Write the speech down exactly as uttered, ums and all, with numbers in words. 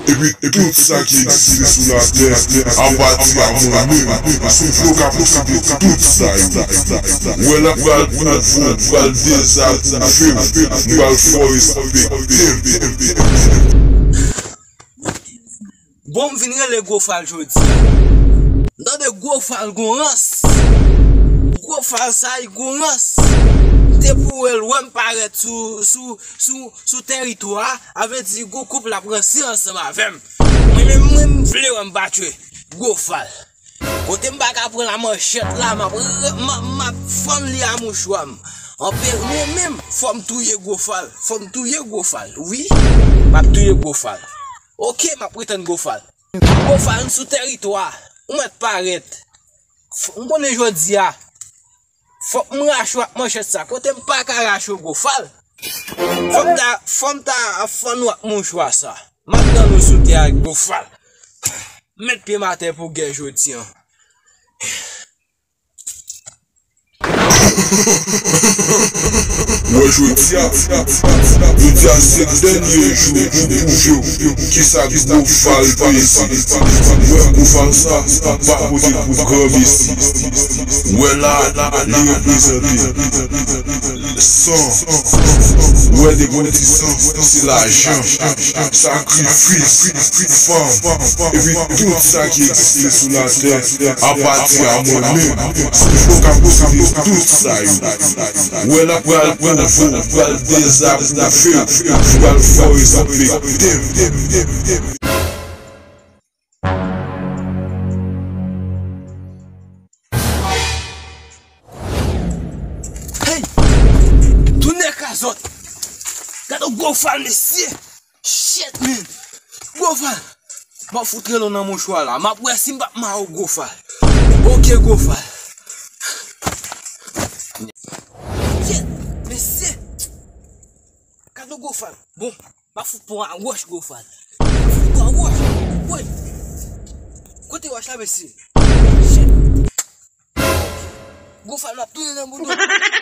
Epi tout sa ki egziste sou latè apati a mwen menm. Sou flo ka posede tout sa yo. Wè l ap pral pwouve w, pral dezapwouve w, m pral fè w respekte m. Bon, m vin rele Gwo Fal jodi a. M tande Gwo Fal gon rans. Gwo Fal sa, li gon rans. Depi w wè l, wè m parèt sou, sou, sou, sou tèritwa a, a vle di gon koup l ap ranse ansanm avè m. Mwen menm, mwen, m vle wè m pa tchwe Gwo Fal. Kote m pa ka pran la manchèt la, m ap, m ap, m ap fann li a mouchwa m. Anpe, mwen menm, fò m touye Gwo Fal. Fò m touye Gwo Fal. Wi, m ap touye Gwo Fal. Oke, m ap retann Gwo Fal. Gwo Fal, m sou tèritwa. Ou mèt parèt. F- M konnen jodi a. Fòk m rache w ak manchèt sa. Kote m pa ka rache w, Gwo Fal. Fò m ta, fò m ta fann w ak mouchwa sa. M ap tann ou sou tè a, Gwo Fal. Met pye m atè pou gè jodi an. Wè jodi a, jodi a se dènye jou pou pwouve w kisa Gwo Fal peze. Wè Gwo Fal sa, m pa pote l pou granmesi. Wè la, li reprezante san. Wè depi w di san, se lajan. Sakrifis, fanm, epi tout sa ki egziste sou latè apati a mwen menm. Sou flo ka posede tout sa yo. Wè l ap pral pwouve w, pral dezapwouve w, pral fè w respekte m. Hey! Tounen kazòt! Gade yon Gwo Fal, mesye! Shit, man! Gwo Fal! M ap fout rele w nan mouchwa la. M ap wè si m p ap mare w, Gwo Fal. Oke, Gwo Fal. Shit! Mesye! Gade yon Gwo Fal. Bon, m ap fout pran a wòch, Gwo Fal. M ap fout pran a wòch. Woy! Kote wòch la, mesye? Shit! Gwo Fal, m ap tounen nan bouda w.